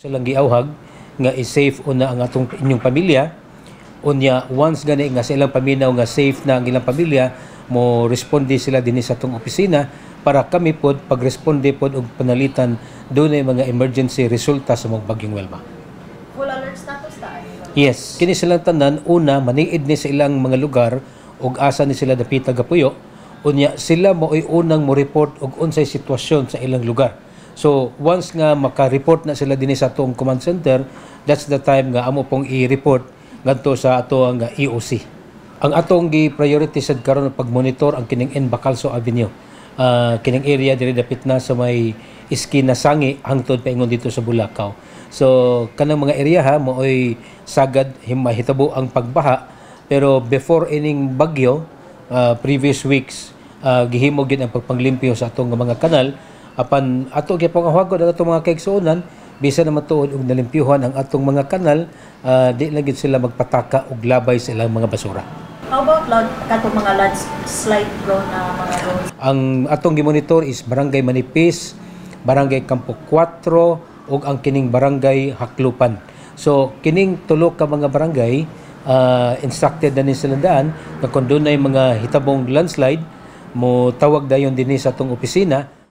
Silang giawhag nga i-safe una ang atong inyong pamilya. Unya, once gani nga sa ilang paminaw nga safe na ang ilang pamilya, mo responde sila dinhi sa atong opisina para kami pod pagresponde pod og panalitan dunay mga emergency resulta sa mga bagyong Wilma. Full alert status ta ani? Yes, kini silang tanan una maniid ni sa ilang mga lugar ug asa ni sila dapita gapuyo. Unya sila mao'y unang mo report og unsay sitwasyon sa ilang lugar. So once nga maka-report na sila dinhi sa atong command center, that's the time nga amo pong i-report ngadto sa ato ang EOC. Ang atong gi-priority sad karon pag-monitor ang kining N. Bacalso Avenue. Kining area diri dapit na sa may iskina Sangi hangtod paingon dito sa Bulacau. So kanang mga area ha maoy sagad mahitabo ang pagbaha, pero before ining bagyo, previous weeks, gihimo gid ang pagpanglimpyo sa atong mga kanal. Apan ato gyapon awhagon ang atong mga kaigsuonan, bisan na matuod og nalimpyuhan ang atong mga kanal, di lang gid sila magpataka og labay sa ilang mga basura. How about land, katong mga landslide prone na mga roads? Ang atong gimonitor is Barangay Manipis, Barangay Campo 4 ug ang kining Barangay Haklupan. So kining tulo ka mga barangay, instructed na ni sila daan nga kung dunay mga hitabong landslide, mo tawag dayon dinhi sa atong opisina.